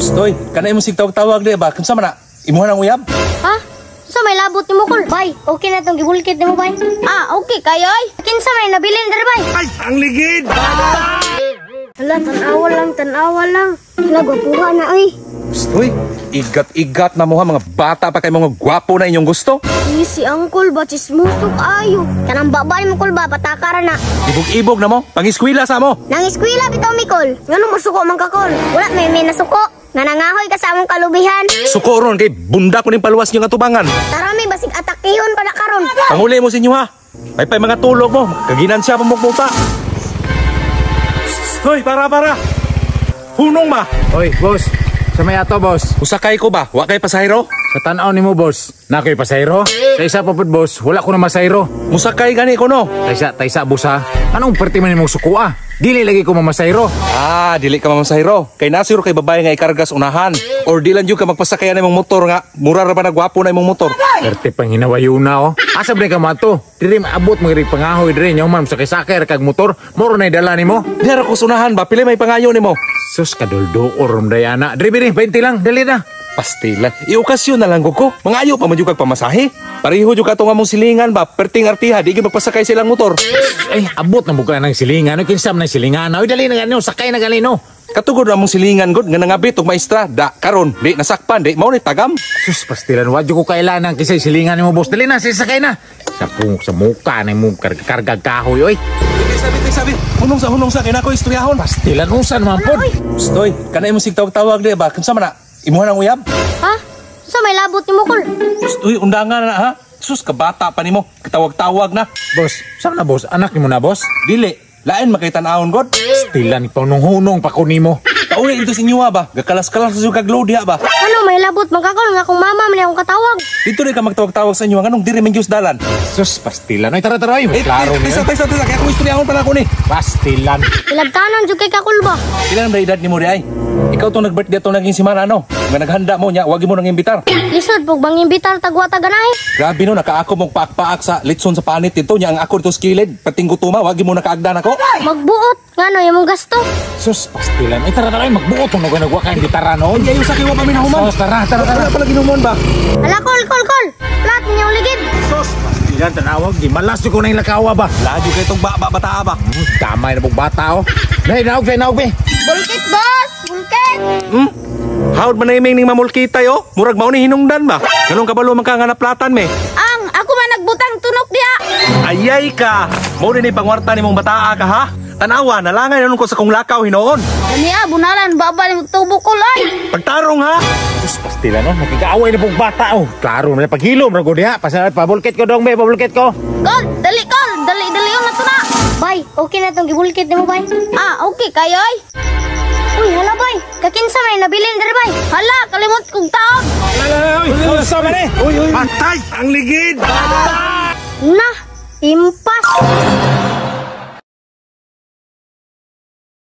Stoy, kanay mo sig tawag-tawag di ba? Kinsa man na? Imuha nang uyab? Ha? Sa may labot nimo, Kol? Bay, okay na tong gibulkit nimo, bay. Ah, okay kayo ay. Kinsa may nabilin diri, bay? Ay, ang ligid! Hala, tan-awa lang, tan-awa lang. Hala, gwapuha na oy. Stoy, igat-igat na mo ha, mga bata pa kay mga gwapo na inyong gusto. Uy, si Uncle ba, chismoso kaayo. Kanang baba nimo, Kol ba, patakara na. Ibog-ibog na mo, pangiskwila sa mo. Nang eskwela bitaw mi, Kol. Ngano masuko man ka, Kol? Wala may nasuko. Nga nangahoy ka sa among kalubihan. Suko ron kay bunda ko ning paluwas nyo nga tubangan. Tara mi, basig atakihon pa na karon. Panguli mo sa inyo ha. May pay mga tulog mo, kaginansya pa mukmuta. Stoy, para para. Hunong ma. Oy, boss. Sa may ato, boss. Usakay ko ba? Wa kay pasahero? Sa tan-aw nimo, boss. Na ko'y pasahero. Sa isa pa pud, boss. Wala ko na masahero. Musakay gani ko no. Taysa, taysa, boss ha. Anong perti man nimong sukua? Dili lagi ko mamasahero. Ah, dili ka mamasahero. Kay nasiro kay babae nga ikargas unahan. Or di lang jud ka magpasakayan imong motor nga mura ra ba na gwapo na imong motor. Perti pang hinawayuna oh. Asa ba ni ka mato? Diri maabot mga rin pangahoy diri nya man sakay-sakay ra kag motor. Moro na dala nimo. Di ra ko sunahan ba pili may pangayo nimo. Sus kadulduor rom dayana. Diri biri 20 lang, dali na. Pastilan. Iokasyon na lang ko. Mga ayo pa man jud kag pamasahe. Pareho jud ka among silingan ba? Perting artiha di gyud magpasakay silang motor. Ay, abot na bugla ng silingan. Oy, kinsa man ang silingan? Oy, dali na ganino, sakay na ganino. Katugod na among silingan gud nga nangabit og maestra. Da karon di nasakpan di mao ni tagam. Sus, pastilan, wadyo ko kailangan kisay silingan nimo, boss. Dali na, sisakay na. Sa pung sa muka na mo karga kahoy, oy. Sabi sabi sabi. Hunong sa kay nako istoryahon. Pastilan unsa naman pod. Stoy, kanay mo sig tawag-tawag di ba? Kinsa man na? Imuha nang uyab? Ha? Sa may labot nimo, Kol? Uy, undangan na ha. Sus, kabata pa nimo. Katawag-tawag na. Boss, saan na boss? Anak nimo na, boss? Dili, lain makaitan-awon god. Pastilan panunghunong pa ko nimo. Pauli ito sa inyo ha ba? Gakalas-kalas sa kag load diha ba? Ano may labot man ka, Kol, nga akong mama man akong katawag. Dito rin ka magtawag-tawag sa inyo. Nganong diri man Diyos dalan? Sus, pastilan. Oy, tara tara, oy. Eh, Klaro eh, niyo. tisa, tisa, tisa. Kaya akong istoryahon pala ako ni. Pastilan. Ilagtanon jud kay ka, Kol ba? Pila na edad ni mo di ay? Ikaw tong nag-birthday tong naging simana no? Nga naghanda mo niya, wag mo nang imbitar. Lisod pug bang imbitar tagwa ta ganahe. Grabe no, nakaako mong paak-paak sa litson sa panit dito. Niya ang ako dito sa kilid. Pating gutuma, wag mo nakaagdan ako. Magbuot ngano imong gasto? Sus, pastilan. Oy, tara tara, oy. Magbuot tong nagwa ka imbitaran, no? Hindi ayo sa kiwa pa minahuman. Sus, tara tara tara. Wala pala ginuman ba? Hala, Kol, Kol, Kol. Plat ninyong ligid. Sus, pastilan tanawag di malas ko na yung lakawa ba. Lagi kay itong ba bataa ba? Damay na pong bata oh. Nay, naog, nay, naog, be. Bulkit, boss! Bulkit! Hmm? Howd man na iming ning mamulkita yo? Murag mao ni hinungdan ba? Ganong kabalo man ka nga naplatan me. Ang ako man nagbutang tunok diha. Ayay ka! Mao ni pangwarta nimong bataa ka ha? Tanawa, nalangay na nun ko sa kong lakaw hinoon. Gani ah, bunalan baba ni tubo ko ay. Pagtarong ha? Sus, pastilan oh. Nakikaaway na pong bata oh. Klaro na paghilom ra ko diha. Pasalat pabulkit ko dong be, pabulkit ko. Kol, dali Kol, dali dali na to na. Bay, okay na tong gibulkit nimo, bay. Ah, okay kayo ay. Uy, hala, bay. Kakinsa may nabilin diri, bay? Hala, kalimot kog taon. Unsa man eh? Patay! Ang ligid! Na, impas.